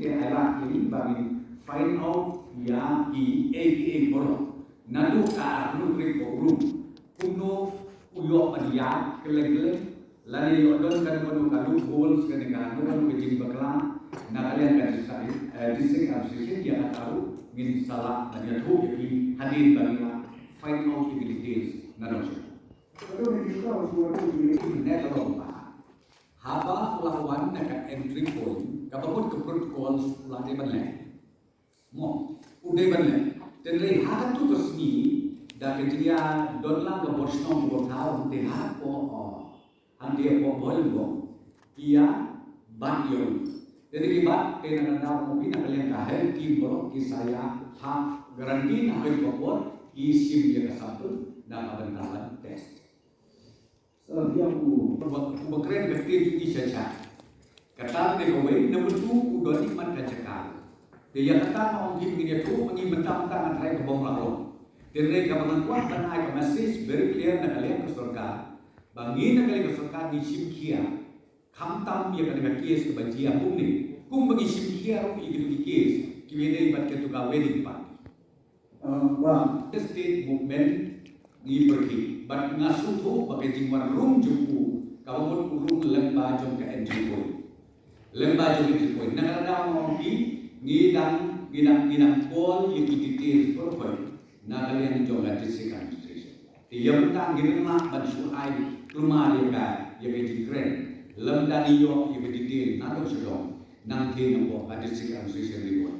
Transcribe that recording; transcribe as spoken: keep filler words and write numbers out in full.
Te ai lad ïa ngi ba ngin find out ïa ki A K A baroh. Naduh ka arphew tarik ba u rung. Kumno u ïoh ban ïaid kylleng kylleng. Lane ïoh don kano kano ka loopholes kane ka, kano kano ka jingbakla na ka liang ka district, eh, district administration, ïa kata ruh ngin sa lah ban ïathuh ïa ki hadien ba ngin lah find out ïa ki details na dong sha. Ka dei ka long ba haba u la wan na ka entry point, kaba mut ka protocol u la dei ban leh. Mo, u dei ban leh. Hynrei ha katto ka sngi, da ka jingïadon lang ka bor shnong ka bor thaw, te ha ko, hangtei hapoh Bhoirymbong, ki ïa bat ïa u. Te dei ki bat, te na ka daw mo, ki na ka liang ka health team baroh ki sa ïa ha guarantine ha kawei ka por, ki shim ïa ka sample na ka bynta ban test. Sa ïa u ba, u ba kren ka ktien jong ngi sha sha. Kata dei kawei, number two, u don i mat ka jaka. Te ïa kata nga ong kim ngin ïathuh ba ngi mynta mynta ngan trai ka bym lah long. Te hynrei kaba ngan kwah ban ai ka message very clear na ka liang ka sorkar. Ba ngi na ka liang ka sorkar ngi shim khia. Khamtam ïa kane ka case kaba jia kumne. Kumba ngi shim khia ruh ïa kito ki case kiba dei bad kato ka wedding party. Ah, ba. State movement ngi pyrkhi. Bad nga sngewthuh ba ka jingwan rung jong u, kaba mut u rung lyngba jong ka entry point. Lyngba jong ka entry point. Na ka daw nga ong ki, ngi dang, ngi dang, ngi dang call ïa ki details baroh na ka liang jong ka district administration. Te ïa mynta ngin ym lah ban shu ai kulmar ïa ka, ïa ka jingkren. Lymda ngi ïoh ïa ka detail na dong sha dong, nangta napoh ka district administration report.